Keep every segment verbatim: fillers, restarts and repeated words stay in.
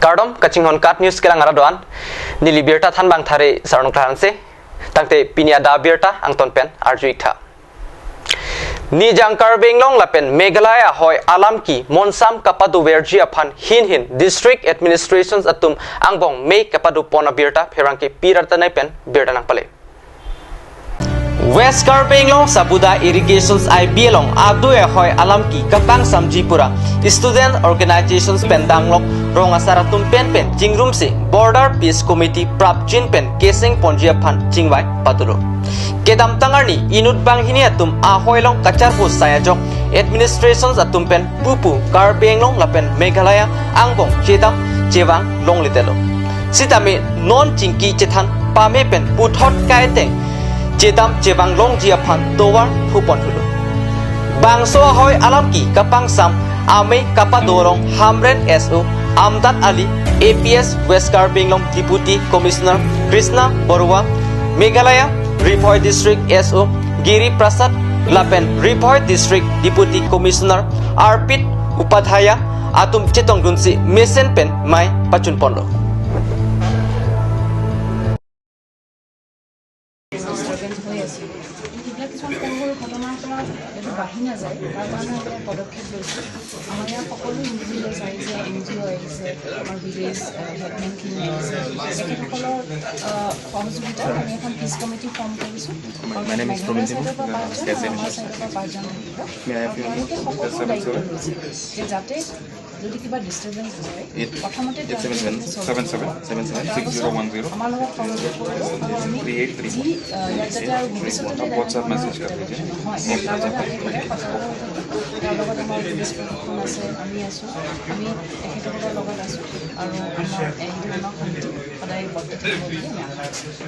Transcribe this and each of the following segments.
Kardom, kachinghon KAT News kelang arat do-an. Neli birta thanbang thare Sarnung Tharanse. Tangte pini adap birta angton pen arju-ik tha. Nijang Karbi Anglong lapen Meghalaya ahoi alam ke monsam kapadoverji aphan hinhin District Administrations atum angbong mei kapadopon abirta pherangke Pi Ratanai pen birta nangpale. West Karbi Anglong Sabuda Irrigations I B along adui ahoi alam ke kapangsamji pura Student Organizations pen danglok rong asar atum pen pen chingrumsi Border Peace Committee prapjin pen keseng ponji aphan chingvai patulo. Kedamtang arni inut banghini atum ahoi along kacharpo sai ajok administrations atum pen pupu Karbi Anglong lapen Meghalaya angbong chedam chevang longledetlo. Sitame non chingki chethan pame pen puthot kaiteng chedam chevang longji aphan tovar phupon thulo. Bangso ahoi alam ke kapangsam amei kapado rong Hamren S O Amdat Ali, A P S West Karbi Anglong Deputy Commissioner Krishna Barua, Meghalaya Ri Bhoi District S O Giri Prasad lapen Ri Bhoi District Deputy Commissioner Arpit Upadhyaya atum chetongdunsi mesen pen mei pachunponlo. Disturbance হৈ আছে। এইবিলাক কিছুমান সৰু সৰু ঘটনাৰ পৰা এইটো বাঢ়ি নাযায়, তাৰ কাৰণে আমি এটা পদক্ষেপ লৈছোঁ। আমাৰ ইয়াত সকলো ইণ্ডিভিজুৱেলছ আহিছে, এন জি অ' আহিছে, আমাৰ ভিলেজ, আহ, হেডমেনখিনি আহিছে। তেখেতসকলৰ, আহ, সহযোগিতাত আমি এখন পিচ কমিটি ফৰ্ম কৰিছোঁ। My, my name is Meghalaya Probin Timung, ছাইডৰ পৰা uh, পাঁচজন, state আৰু আমাৰ administration ছাইডৰ পৰা পাঁচজন থাকিব। May I have your আপোনালোকে number? সকলো দায়িত্ব লৈছে যে যাতে যদি কিবা ডিষ্টাৰ্বেঞ্চ হয়, Eight, প্ৰথমতে eight seven seven, seven seven, seven seven, six zero one zero, আমাৰ লগত সহযোগ কৰিব আৰু আমি three eight three one। যি, আহ, ইয়াত যাতে আৰু ভৱিষ্যতলৈ WhatsApp message কৰি দিব। নহয়, তাৰ বাবে আমি সদায় সজাগ হৈ থাকিম। তাৰ লগত আমাৰ পুলিচ প্ৰশাসন আছে, আমি আছোঁ, আমি তেখেতসকলৰ লগত আছোঁ আৰু আমাৰ এ, সেইটো আমাক সদায় বদ্ধ থাকিব বুলি আমি আশা ৰাখিছোঁ।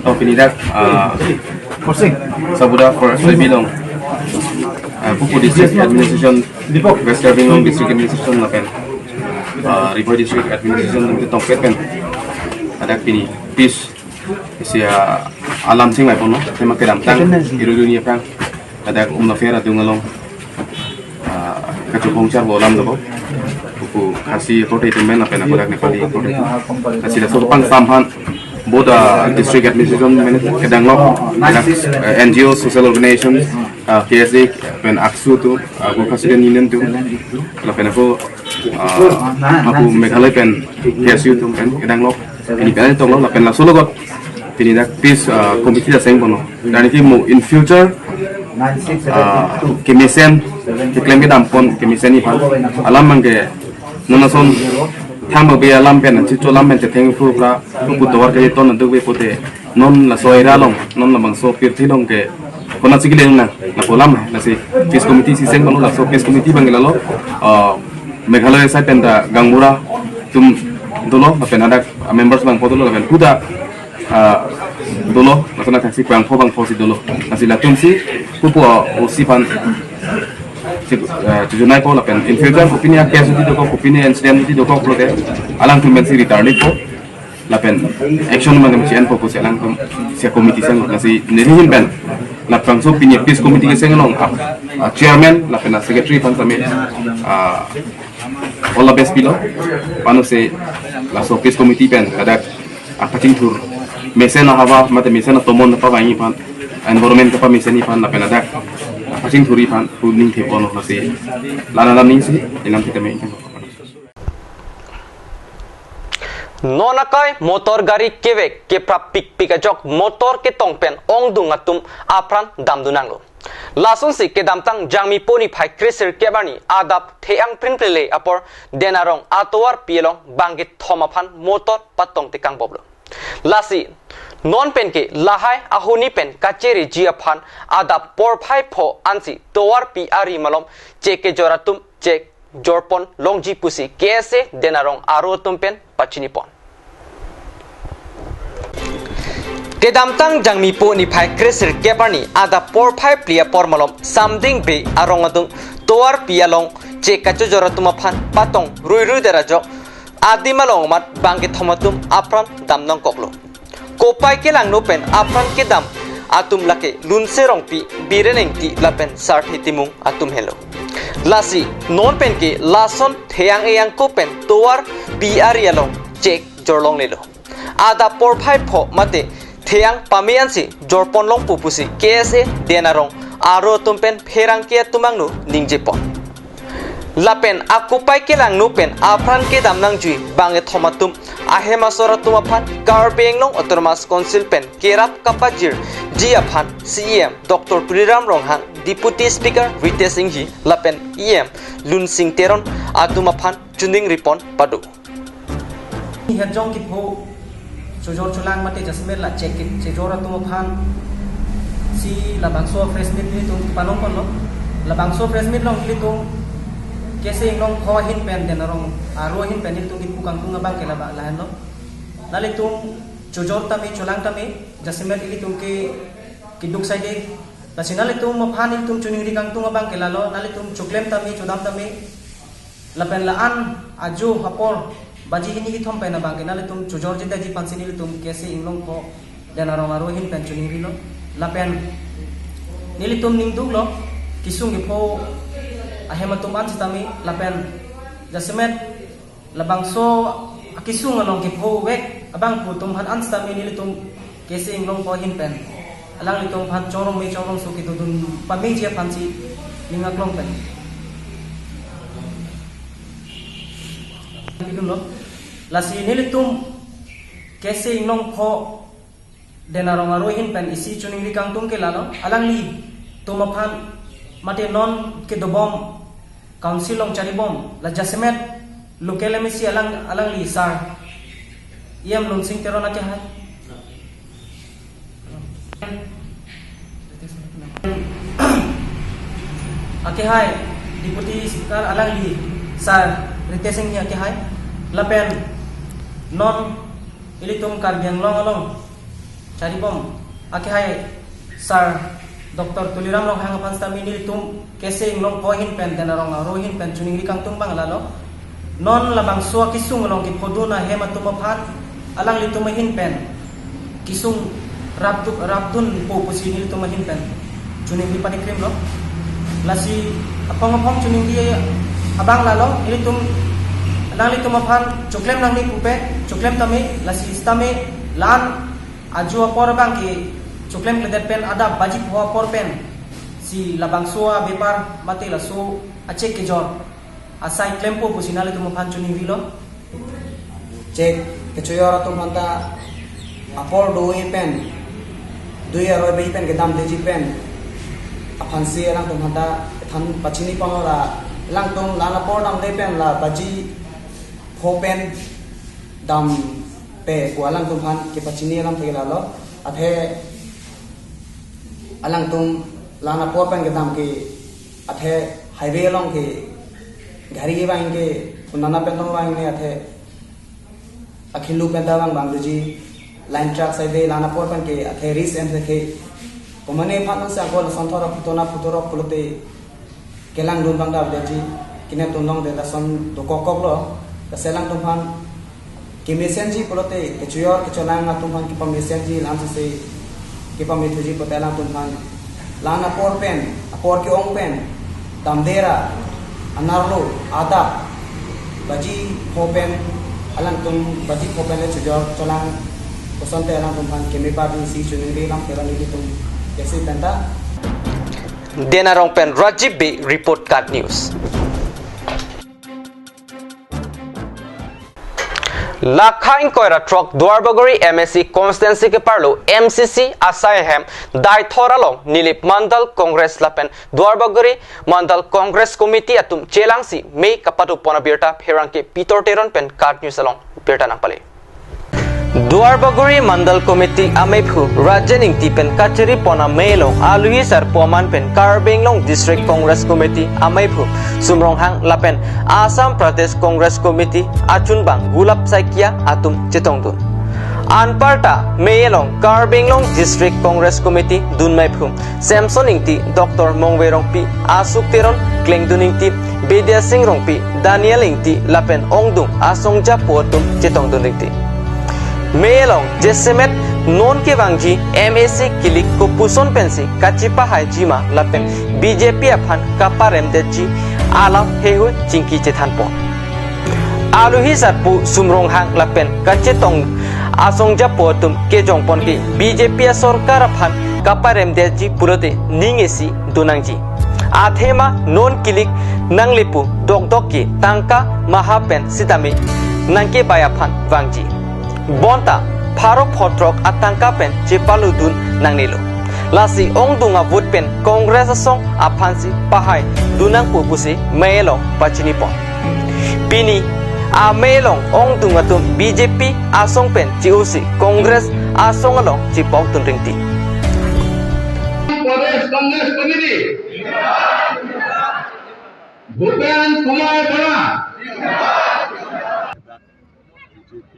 Oh, pini dak, ah, Sabuda Forest Area along, ah, pupu District Administration, West Karbi Anglong District Administration lapen, ah, Ri Bhoi District Administration nangketongpet pen hadak pini peace isi, ah, alam chingvai ponlo, tema kedamtang iru duni aphrang hadak Umla Fair adung along, ah, kachokong charbo alam dopo. Pupu Khasi authority atum pen lapen ako dak Nepali authority. Lasi laso pangsam aphan both, ah, district administration pen kedanglok, hadak, eh, N G O, social organization, ah, K S A pen ACSU atum, ah, Gorkha Student Union atum, lapen ako, ah, ako Meghalaya pen K S U atum pen kedanglok. Pini pen tonglo lapen laso logot pini dak peace, ah, committee ta seng ponlo. Dan ki mo in future, ah, kemesen, keklem kedam pon kemesen aphan alam abangke non ason thang babe alam pen, chicho alam pen chetheng phru phra, pupu tovar ke ton duk be pote non laso area along, non labangso pirthi along ke konatsi keleng nang, lapu alam, lasi peace committee si seng ponlo, laso peace committee abang lalo, ah, Meghalaya side pen ta gaonbura atum dolo, lapen hadak members abangpo dolo, lapen puda, ah, dolo, laso na taxi bangpo bangpo si dolo. Lasi latum si pupu O C aphan si, ah, chujunai po lapen in future kopine a case uti dokok, kopine incident uti dokok pulote alangtum pensi retire po. Lapen action mane mesti en fokus alangtum si committee seng, lasi nelihin pen labangso pini peace committee keseng along, ah, ah, chairman lapen, ah, secretary aphan same, ah, all the best pilo. Pano si laso peace committee pen hadak apachingthur mesen ahava mate mesen atomon pavangji aphan, environment kapamesen ji aphan lapen hadak apachingthurji aphan pu ningthe ponlo, lasi la-an alam ning si ilam kita me. Non akai motor gari kevek keprap pikpik ajok motor ketong pen ongdung atum apran damdun nanglo. Lasonsi kedamtang Jangmi po niphai kresirkep arni adap the-ang prinplele apor Denarong atovarpi along bangkethom aphan motor patong tekang boblo. Lasi non penke lahai ahuni pen kachereji aphan adap porphai pho ansi tovarpi ari malom che kejor atum che jorpon longji pusi K S A Denarong aro atum pen pachinipon. Kedamtang Jangmi po niphai kresirkep arni adap porphai phli apor malom Samding Bey arong adung tovarpi along che kachojor atum aphan patong ruirui derajok adim along amat bangkethom atum apran damnangkoklo. Kopai kelangno pen apran kedam atum lake Lunse Rongpi, Biren Engti lapen Sarthe Timung atum helo. Lasi non pen ke lason theyang-e angko pen tovar B R E along check jorlonglelo. Adap porphai pho mate theyang pame ansi jorponlongpo pusi K S A Den Arong aro atum pen pherangke atum angno ningjepon. Lapen akopai kelangno pen apran kedam nangjui bangkethom atum ahem asor atum aphan Karbi Anglong Autonomous Council pen kerap kapajirji aphan C E M Doctor Tuliram Ronghang, Deputy Speaker Ritesh Enghi lapen E M Lunsing Teron atum aphan choningripon pado. Hejong kipho chojor cholang mate jasemet la check kit chojor atum aphan si labangso press meet nelitum panongponlo. Labangso press meet along nelitum K S A Inglongpho ahin pen Den Arong aro ahin pen nelitum kipu kangtung abang ke laba lahenlo. Nanglitum chojor tame cholang tame jasemet ilitum ke kiduk saide. Lasi nanglitum aphan ilitum choningri kangtung abang ke lalo, nanglitum choklem tame chodam tame. Lapen la-an ajo apor baji hini kethom pen abang ke nanglitum chojorji detji aphansi nelitum K S A Inglongpho Den Arong aro ahin pen choningrilo. Lapen nelitum ningduklo kesung kipho ahem atum an sitame lapen jasemet labangso akesung along kiphovek abang pu atum aphan an sitame nelitum K S A Inglongpho ahin pen alanglitum aphan chorong me chorong so kedodun pameji aphansi ning aklong pen pidunlo. Lasi nelitum K S A Inglongpho Den Arong aro ahin pen isi choningri kangtung ke lalo, alanglitum aphan mate non kedobom council along charibom la jasemet local M A C alang alangli sir E M Lunsing Teron akehai, akehai Deputy Speaker alangli sir Ritesh Enghi akehai lapen non ilitum Karbi Anglong along charibom akehai sir Doctor Tuliram Ronghang aphan sitame nelitum K S A Inglongpho ahin pen Den Arong aro ahin pen choningri kangtung abang lalo. Non labangso akesung along kiphodun ahem atum aphan alanglitum ahin pen kesung rapdu rapdunpo pusi nelitum ahin pen choningri panikrimlo. Lasi aphong aphong choningri abang lalo, nelitum alanglitum aphan choklem nangne pupe choklem tame, lasi sitame la-an ajo apor abang ke choklemkledet pen adap baji pho apor pen si labangso abepar mate laso a-check kejor asai klempo pusi nanglitum aphan choningrilo. Check kechojor atum aphanta apor do-e pen, dui aroi bai pen kedam detji pen aphansi alangtum aphanta than pachini panglo, la alangtum la-an apor damde pen la baji pho pen dampe pu alangtum aphan kepachini alam thek lalo. Athe alangtum la-an apor pen kedam ke athe highway along ke gari vang ke unana pen tong vang ne athe akhilu pen ta vang bang doji line truck side la-an apor pen ke athe risk em se ke komane phan nang sa ko lason thorok putona putorok pulote kelangdun bang dap detji, kene tunlong de lason dokok koklo, lasi alangtum aphan kemesenji pulote kechojor kecholang atum aphan kepamesenji lam sese kepamethuji pulote alangtum aphan la-an apor pen, apor ke-ong pen damde ra anerlo adap baji pho pen alangtum baji pho pen le chojor cholang kosonte alangtum aphan keme party si choningri lam pera nelitum K S A pen ta. Den Arong pen Rajiv Bey report, KAT News. Lakha ingkoi ra throk Duarbagori M A C constituency keparlo M C C asai ahem Deithor along Nilip Mandal Congress lapen Duarbagori Mandal Congress Committee atum chelangsi mei kapatupon abirta pherangke Peter Teron pen KAT News along birta nangpale. Duarbagori Mandal Committee ameiphu Rajen Ingti pen kacharipon amei along aluhi sarpo aman pen Karbi Anglong District Congress Committee ameiphu Sum Ronghang lapen Assam Pradesh Congress Committee achunbang Gulab Saikia atum chetongdun. Anparta mei along Karbi Anglong District Congress Committee dunmeiphu Samson Ingti, Doctor Mongve Rongpi, Asuk Teron, Klengdun Ingti, Bidya Sing Rongpi, Daniel Ingti lapen ongdung asong japo atum chetongdun ringti. Mei along jasemet Non kevangji M A C kilik kopuson pensi kachepahaiji ma lapen B J P aphan kaparemdetji alam heihui chingki chethanpon. Alohi sarpo sumronghang lapen kachetong asongjapo atum kejongpon ke B J P asorkar aphan kaparemdetji pulote ning isi donangji. Athema non kilik nanglepu dokdok ke tangka maha pen sitame nangkebai aphan vangji. Bonta pharo photrok atangka pen chepalodun nangnelo. Lasi ongdung avote pen Congress asong aphansi pahai dunnangpo pusi mei along pachinipon. Pini amei along ongdung atum B J P asong pen chi-osi Congress asong along chipokdun ringti. Pradesh Congress Committee. Bhupen Kumar Bora. B J P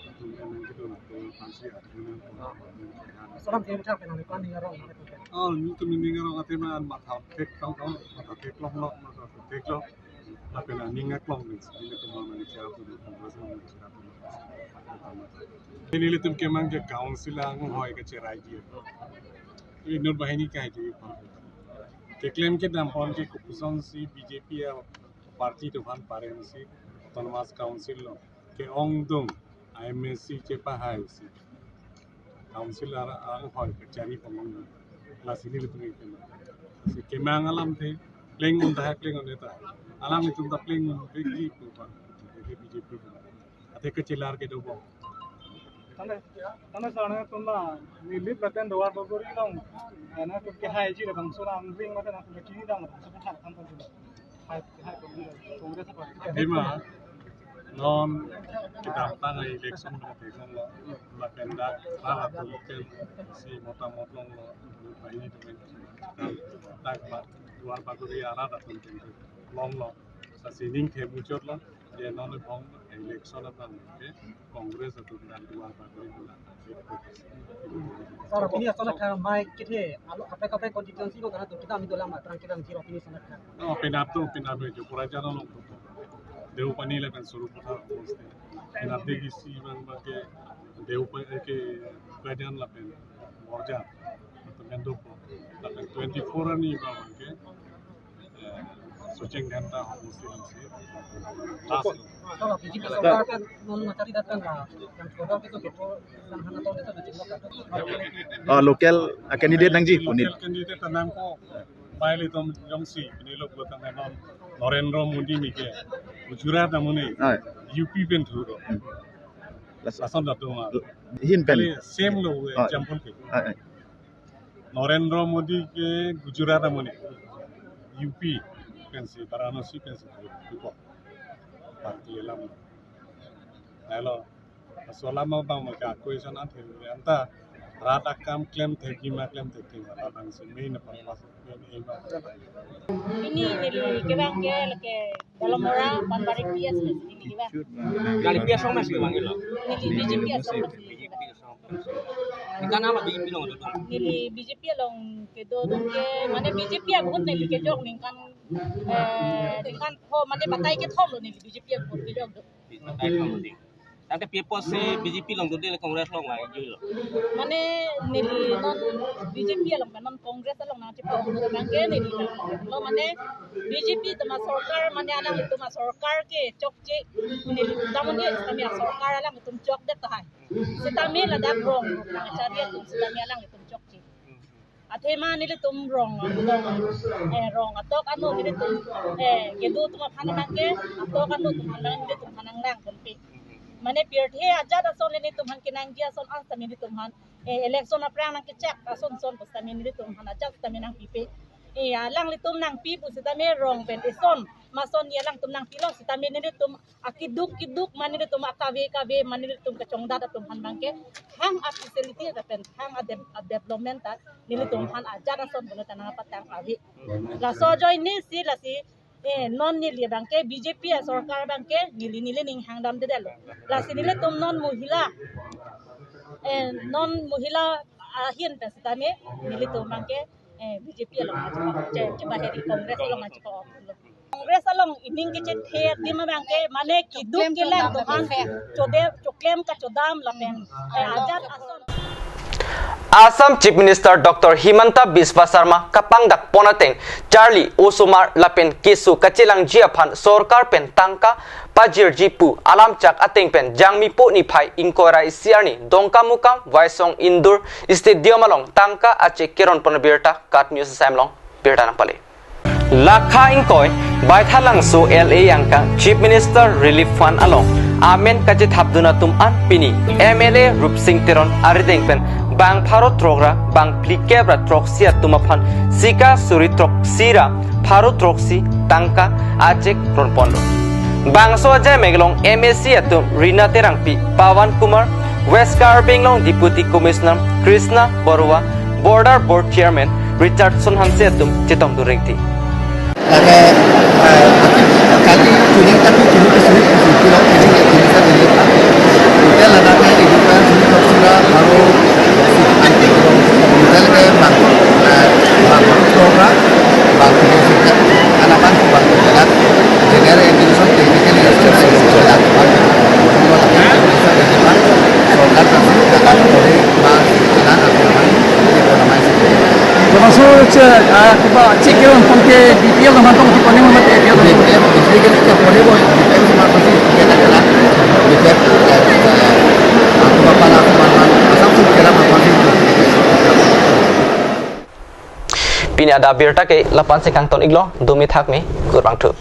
atum nangkedun atum aphansi atum nang. Salam ke bichar ke nang pan ni arong. Oh, ni tu ni arong ate ma matha thek tong tong, matha theklonglo, matha theklong. Lapen aning aklong ni, nelitum nang ni chera tu, Congress nang ni chera tu. Nelitum kemang ke council anghoi kacheraiji. Inut banghini kaiji. Keklem kedam pon ke kopusonsi B J P a party atum aphan paremsi Autonomous Council along ke-ongdung M A C chepahaisi council ar anghoi kachari pon, lasi nelitum ke. Si kemang alamthe plengdun ta, plengdun ta. Alanglitum ta plengdun bikji pu pa. Ke B J P. Ate kachelar kedo bom. Tangte, tangte sana tumla neli lapen Duar Bagori along. Ana tu kehaiji labangso alam ring mate na tu kini dang labangso kethak kan tu. Hai, hai, Congress apa? Athema non kedamtang election pen theklonglo, lapen dak rat atum pen si motamot longlo, banghini atum pen tak ba Duar Bagori arat atum pen longlo. Lasi ningthe muchotlo, je non bong election abang ke Congress atum dan Duar Bagori atum. Sir, apini ason athak mai kethe, alo kaprek kaprek constituency ko kana tu kita ami dolang ma terang kita sir apini ason athak. Oh, penap tu, penap tu, Diorajan along tu. Deopani lapen Sarupathar post. Penap de isi bang bang ke Deopani ke Bokajan lapen Borjan. Lapen Dopo. Lapen twenty-four arni bang bang ke, eh, Socheng Dhenta post si. Tas. Sir, B J P sorkar kan non matari datang lah. Yang sudah itu betul. Sang hana to itu betul. Oh, local, ah, candidate nangji, punit. Local candidate ta nangpo. Bai ilitum jongsi, pini lo buat tang non Narendra Modi ni ke Gujarat amonit, ai, U P pen thuro. Hmm. Las- Lason dato ma. Hin pen. Kali same lo, ai, example ke. Ai, ai. Narendra Modi ke Gujarat amonit, U P pensi, Varanasi pensi thuro. Party alam. Lalu, laso alam abang maka question an thiri anta rat akam klemthekji ma klemthekji ma, rat abang si main apa, main aim apa. Pini neli kevang ke lake Dolamara Panbari P S neli kevang. Kali P S asong mas kevang lo. Neli B J P asong mas. B J P asong. Ningkan apa B J P along dodun? Neli B J P along kedodun ke, mane B J P a-vote neli kejok ningkan, eh, ningkan ho, mane batai kethom lo neli B J P a-vote kejok do. Batai kethom lo. Tangte pi apotsi B J P along dode le Congress along nangjoilo? Mane neli non B J P along, non Congress along nangchepa abang ke neli lo, mane B J P atum asorkar, mane alanglitum asorkar ke chokche, neli ta mane kami asorkar alanglitum chokdet tahai. Sitame ladak rong, rong kachari atum sitame alanglitum chokche. Athema nelitum rong, rong, eh, rong atok ano nelitum, eh, kedo atum aphan abang ke, atok ano atum aphan abang nelitum aphan nanglang ponpe. Mane pirthe ajat ason nelitum aphan kenangji ason an sitame nelitum aphan, eh, election aphrang nangkechak ason son pusitame nelitum aphan ajat sitame nangpipe. Eh, alanglitum nangpi pusitame rong pen eson, mason ni alangtum nangpilo sitame nelitum akeduk keduk, mane nelitum akave kave, mane nelitum kachongdat atum aphan abang ke hang a-facility lapen hang a-de-, a-development ta nelitum aphan ajat ason pulo ta nangpatang ave. Laso ajoine si lasi, eh, non neli abang ke B J P asorkar abang ke neli neli ning hangdamdedetlo. Lasi nelitum non mohila, eh, non mohila ahin pen sitame nelitum abang ke, eh, B J P along nangchepa, chepa heri Congress along nangchepa-oklo. Congress along ining kechethe adim abang ke, mane keduk kelang atum aphan chode, choklem kachodam lapen, eh, ajat ason. Assam Chief Minister Doctor Himanta Biswa Sarma kapangdak pon ateng charli osomar lapen keso kachelangji aphan sorkar pen tangka pajirji pu alamchak ateng pen Jangmipo niphai ingkoi ra isi arni Dongkamukam Waisong Indoor Stadium along tangka achek keron pon abirta KAT News Assam along birta nangpale. Lakha ingkoi Baithalangso L A angkang Chief Minister Relief Fund along amen kachethapdun atum an pini M L A Rupsing Teron arideng pen bang pharo throk ra bang phlikep ra throksi atum aphan sika suri throksi ra pharo throksi tangka achek ron ponlo. Bangso ajai meglong M A C atum Rina Terangpi, Pawan Kumar, West Karbi Anglong Deputy Commissioner Krishna Barua, Border Board Chairman Richardson Hanse atum chetongdun rengti. Lake, eh, kali tuning tapi tuning ke sulit, sulit lo, tuning ke tuning ke sulit. Hotel ada ke itu kan sulit lo, sudah baru anti hotel ke bang, eh, bang program, bang tuning sudah, anak bang bang jalan, general education, technical education, sudah bang, kalau lagi itu bisa jadi bang, so kan pasti jalan boleh bang, jalan apa bang, itu namanya sih. Laso che, ah, kuba chek keron pon ke B P L naman tong ti koning mate A P L. B P L, B P L ke pore bo, B P L sama pasti kita kena, B P L, eh, eh, aku bapa nak, aku bapa nak, asam sum kena apa sih? Pini adak abirta ke lapu-an si kangton iklo, dumi thakmi, kurvangthu.